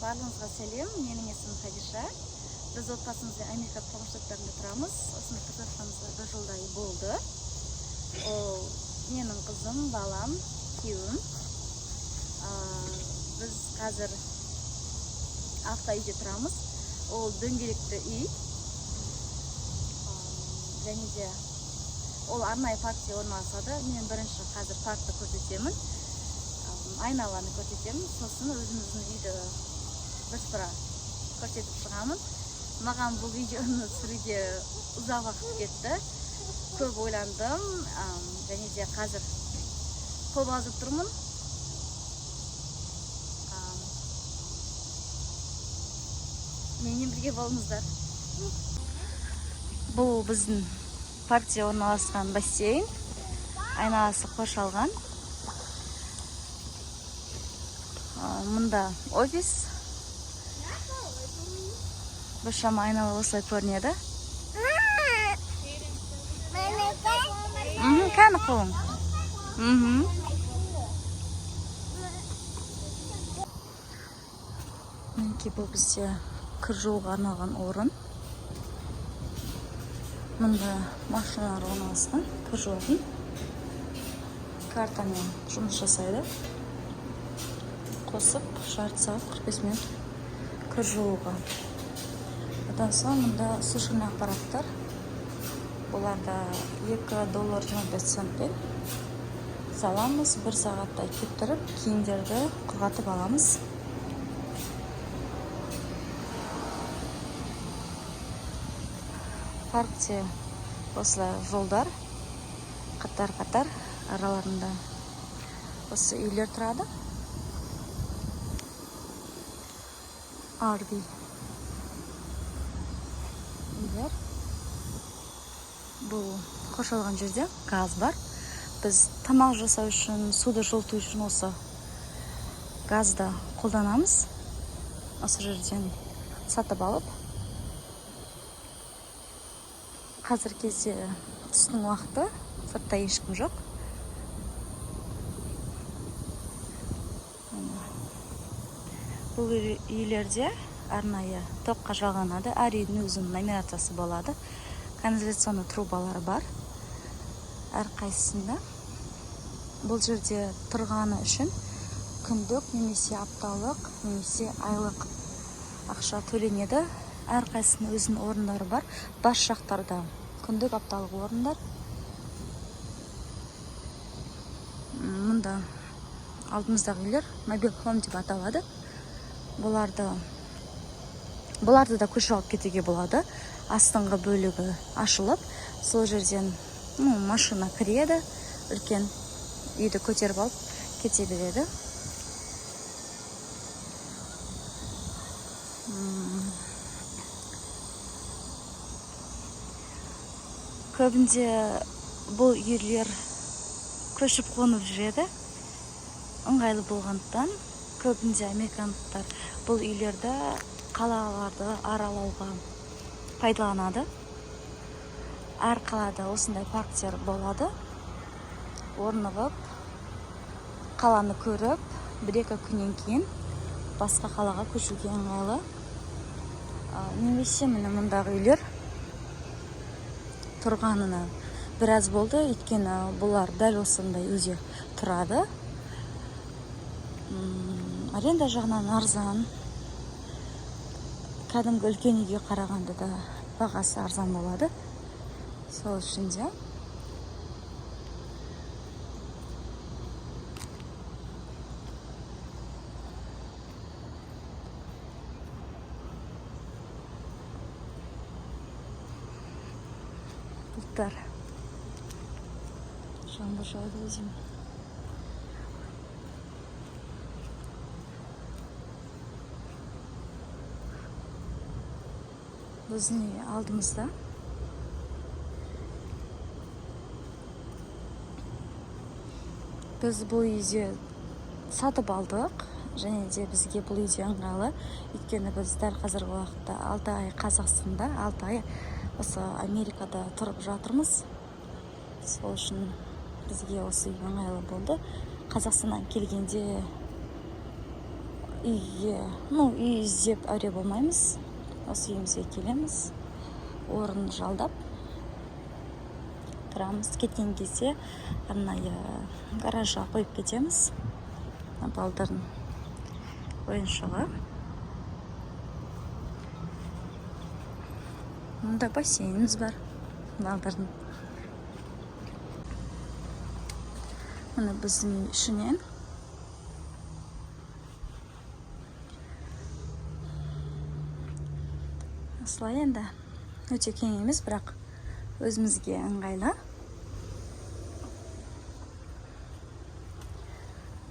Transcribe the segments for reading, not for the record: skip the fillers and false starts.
Барлығыңызға сәлем. Менің есімім Хадиша. Біз отбасымызбен Америка Құрама Штаттарында тұрамыз. Осында тұрып жатқанымызға бір жылдай болды. Ол менің қызым, балам, күйеуім. Біз қазір автоүйде тұрамыз. Ол дөңгелекті үй. Және де ол арнайы паркте орналасады. Мен бірінші қазір паркті көрсетемін. Айналаны көрсетемін. Сосын өзіміздің үйді бірсыпыра көрсетіп шығамын. Маған бұл видеоны түсіруге ұзақ уақыт кетті. Көп ойландым. Және де қазір қобалжып тұрмын. Менімен бірге болыңыздар. Бұл біздің паркте орналасқан бассейн. Айналасы қоршалған. Мұнда офис. Біршама айнала осылай көрінеді. Кәні қолың. Мінекей, бұл бізде кір жууға арналған орын. Мұнда машиналар орналасқан, кір жуатын. Картамен жұмыс жасайды. Қосып жарты сағат 45 минут кір жууға. Одан соң мұнда сушильный аппараттар. Бұларда 2 доллар 25 центпен саламыз. Бір сағаттай кептіріп, киімдерді құрғатып аламыз. Паркте осылай жолдар қатар-қатар, араларында осы үйлер тұрады. RV үйлер. Бұл қоршалған жерде газ бар. Біз тамақ жасау үшін, суды жылыту үшін осы газды қолданамыз. Осы жерден сатып алып. Қазіргі кезде түстің уақыты, сыртта ешкім жоқ. Бұл үйлерде арнайы тоққа жалғанады. Әр үйдің өзінің нумерациясы болады. Канализационный трубалары бар әрқайсысында. Бұл жерде тұрғаны үшін күндік немесе апталық немесе айлық ақша төленеді. Әрқайсысының өзінің орындары бар. Бас жақтарда күндік, апталық орындар. Мұнда алдымыздағы үйлер mobile home деп аталады. Бұларды да көшіріп алып кетуге болады. Астыңғы бөлігі ашылып, сол жерден, ну, машина кіреді, үлкен үйді көтеріп алып кете береді. Көбінде бұл үйлер көшіп қонып жүреді. Ыңғайлы болғандықтан көбінде американдықтар бұл үйлерді қалаларды аралауға пайдаланады. Әр қалада осындай парктер болады. Орнығып, қаланы көріп, бір-екі күннен кейін басқа қалаға көшуге ыңғайлы. Немесе міне, мұндағы үйлер тұрғанына біраз болды, өйткені бұлар дәл осындай үйде тұрады. Аренда жағынан арзан. Кәдімгі үлкен үйге қарағанда да бағасы арзан болады. Сол үшін де бұлттар, жаңбыр жауады өзім. Біздің үй алдымызда. Біз бұл үйде сатып алдық және де бізге бұл үйде ыңғайлы, өйткені біз дәл қазіргі уақытта 6 ай Қазақстанда, 6 ай осы Америкада тұрып жатырмыз. Сол үшін бізге осы үй ыңғайлы болды. Қазақстаннан келгенде Үйге, ну, үй іздеп әуре болмаймыз, осы үйімізге келеміз, орын жалдап тұрамыз. Кеткен кезде арнайы гаражға қойып кетеміз. Мына балдардың ойыншығы. Мұнда бассейніміз бар балдардың. Міне, біздің үй ішінен. Осылай енді, өте кең емес, бірақ өзімізге ыңғайлы.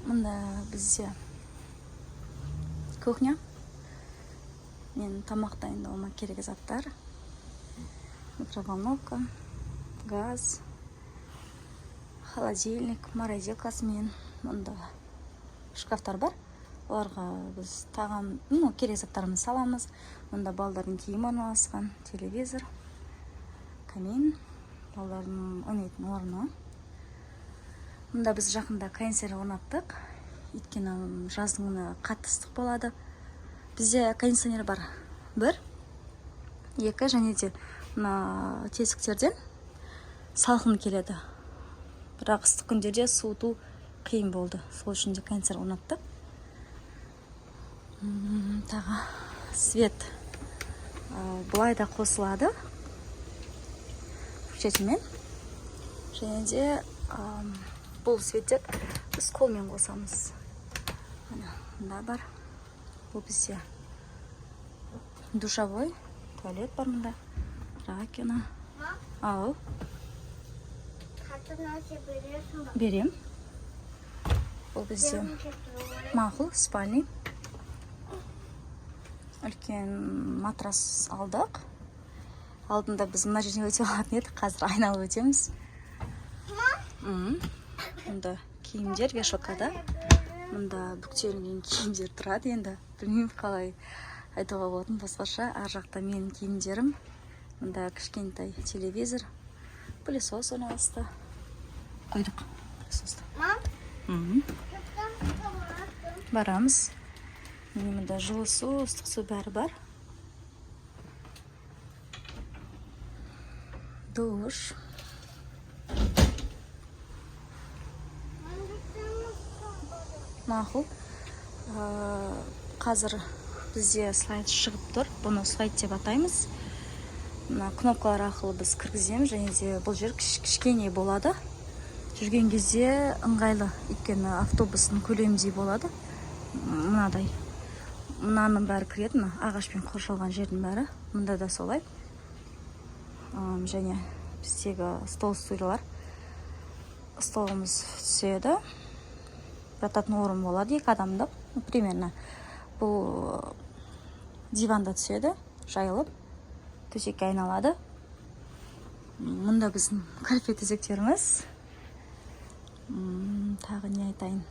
Мында бізде кухня, мен тамақ дайындауыма керек заттар: микроволновка, газ, холодильник, морозилкасымен. Мұнда шкафтар бар, оларға біз тағам, ну, керек заттарымызды саламыз. Мұнда балдардың киімі орналасқан, телевизор, камин, балалардың ойнайтын орны. Мұнда біз жақында кондиционер орнаттық, өйткені жаздың күні қатты ыстық болады. Бізде кондиционер бар, бір, екі, және де мына тесіктерден салқын келеді, бірақ ыстық күндерде суыту қиын болды, сол үшін де кондиционер орнаттық. Тағы свет былай да қосылады включательмен, және де бұл светтер біз қолмен қосамыз. Міне, мында бар. Бұл бізде душевой, туалет бар, мында раковина. Ау. Қатты нәрсе бересің ба? Берем. Бұл бізде Бергім келіп тұр ғой. Мақұл, спальный. Үлкен матрас алдық. Алдында біз мына жерден өте алатын едік, қазір айналып өтеміз. Мұнда киімдер вешалкада, мұнда бүктелінген киімдер тұрады. Енді білмеймін, қалай айтуға болатын басқаша. Ар жақта менің киімдерім. Мұнда кішкентай телевизор, пылесос орналасты, қойдық пылесосты. Мам, жұрттан барасың. Барамыз. Міне, мында жылы су, ыстық су, бәрі бар. Душ. Мам, жұрттан барасың. Мақұл. Қазір бізде слайд шығып тұр, бұны слайд деп атаймыз. Мына кнопкалар арқылы біз кіргіземіз, және де бұл жер кішкене болады, жүрген кезде ыңғайлы, өйткені автобустың көлеміндей болады. Мынадай, мынаның бәрі кіреді, мына ағашпен қоршалған жердің бәрі. Мында да солай. Және біздегі стол, стульялар, столымыз түседі, жататын орын болады екі адамдық, ну, примерно. Бұл диванда түседі, жайылып төсекке айналады. Мұнда біздің көрпе төсектеріміз. Тағы не айтайын?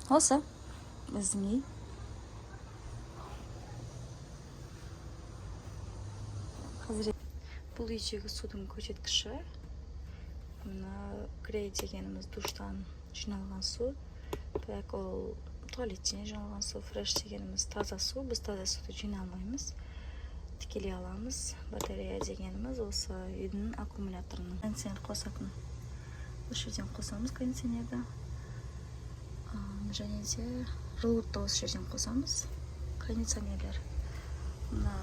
Осы біздің үй. Қазір бұл үйдегі судың көрсеткіші. Мына грей дегеніміз душтан жиналған су, бірақ ол туалеттен жиналған су. Фреш дегеніміз таза су, біз таза суды жинамаймыз, тікелей аламыз. Батарея дегеніміз осы үйдің аккумуляторының. Кондиционер қосатын осы жерден қосамыз кондиционерді. Және де жылуды да осы жерден қосамыз. Кондиционерлер мына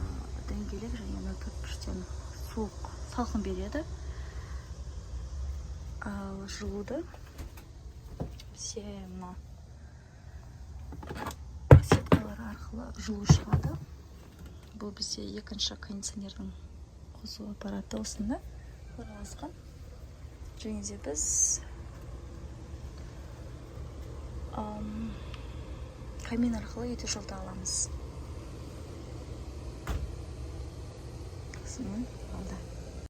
дөңгелек және мына төртбұрыштан суық, салқын береді, ал жылуды бізде мына сеткалар арқылы жылу шығады. Бұл бізде екінші кондиционердің қосу аппараты осында орналасқан. Және де біз камин арқылы үйді жылыта аламыз. Осымен алды.